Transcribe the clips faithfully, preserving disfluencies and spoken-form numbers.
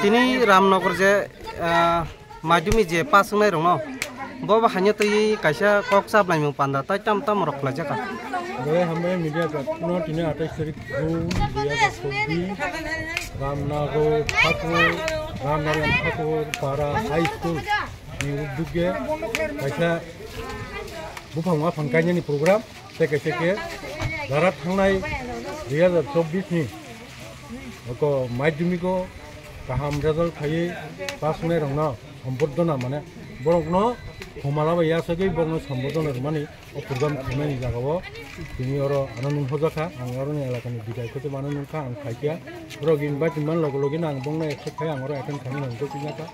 Tini Ramnagar je, ah, madhyamik je pass wngnai rokno, bo bo haino twi kaisa kok chap laimung panda tai tam tam rok khlai jaka. Belai hambai media no tini atais tarik June dui hajar chobbish, Ramnagar Thakur, Ramnagar Thakur Para High School ni uddogge kaisa buphang waphang kainani program. Tei kaisa khe jara thangnai dui hajar chobbish ni oko madhyamiko kaham result khaiwi pass wngnai rokno sombordona, mane borokno humala bai yasagwi borokno sombordona rwmani o program khaimani jagao tini oro ano nung hojakha, ang oroni elakani bidai khe mano nungkha, ang phaikha. Borok invite man logo logi no ang bongno accept khai ang oro attend khaimani ang tei tini kha.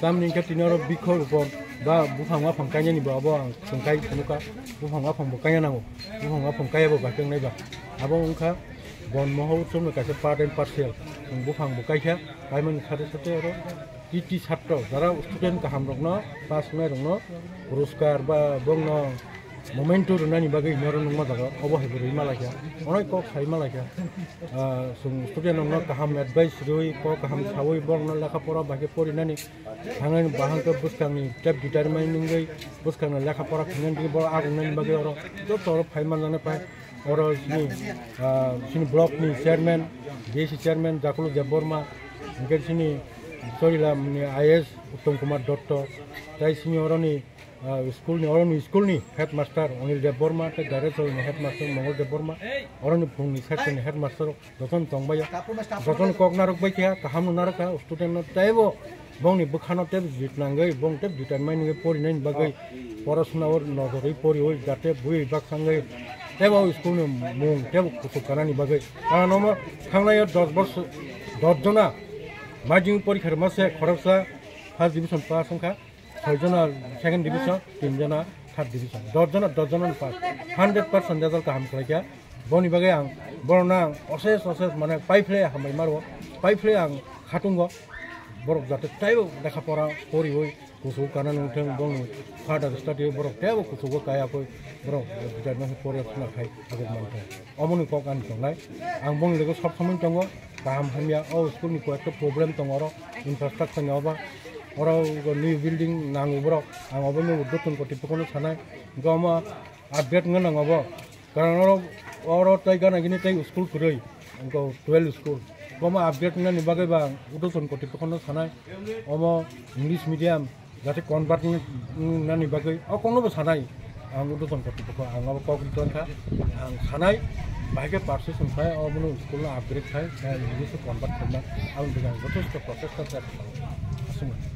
Tamni hwnkhe tini oro bikho rupon ba buphang waphang kainani bo abo ang chwng kai phunukha. Buphang waphang bo kaina nango. Buphang waphang kaya bo bai tongnai ba. Abo wngkha bon moho utsobni kaisa part and parcel. Chwng buphang bo kaikha. Kaimani sate sate oro titi satro jara student kaham rokno, pass wngnai rokno puruskar ba bongno memento rwnani bagwi hwnwi oro nukma jaga obo hai bo rwima laikha. Onek kok saima laikha. Ah, chwng student rokno kaham advice rwi, kok kaham sawi borokno lekha pora bai khe porinani Thangnaini bahai khe bwskangni tep determine wngwi bwskangni lekha pora khainani bagwi borok agungnani bagwi oro joto oro phai manjaknai phai oro chini, ah, chini block ni chairman, B S C chairman Jakulu Debbarma, hwnkhe chini Chorilamni I A S Uttom Kumar Dotto, tei chini oroni, ah, school ni, oroni school ni headmaster Anil Debbarma tei Gairachorni headmaster Mongol Debbarma, oroni phungni section ni headmaster jotono tongbaio, jotono kok narwk bai kha, kaham no narwk kha, student no teibo bongni bwkhano teibo jit nangwi, bong teibo determine wngwi porinani bagwi, porasona o nojorwi poriwi, jate bui baksa wngwi teibo o school ni mung teibo kuchuk kanani bagwi. Ano mo thangnaio dos bosor, dos jona majing porikha rwma se khoroksa first division pass wngkha. Soi jona second division, tin jona third division, dos jona, dos jona ni pass, hundred percent result kaham khlaikha. Boni bagwi ang borokno ang osesh osesh mane paiphlai hambai maro, paiphlai ang khatungo. Borok jate teibo lekha pora poriwi kuchugo kana nungthung, bongni further study borok teibo kuchugo kayakwi borok jate pore khna khai aguk manthung. Omoni kok ani tongnai. Ang bongni loge sob somoi tongo. Kaham hamya o school ni koyekta problem tongo oro. Infrastructure ni obo. Oro new building nango borok. Ang obo ni udboton kotipokno sanai. Hwnkhe omo upgrade wngna nango obo. Karon oro, oro tei gana gini tei school kwrwi. Hwnkhe twelve school. Omo upgrade wngnani bagwi ba ang udboton kotipokno sanai. Omo English medium. Jate convert wng-, wngnani bagwi o kokno bo sanai. Ang udboton kotipokno ang abo kok ri tongkha. Ang sanai, bahai khe persuasion khai, obono school no upgrade khai, khe English o convert khaima. Aboni bagwi ang jothesto prochesta khlai aswk.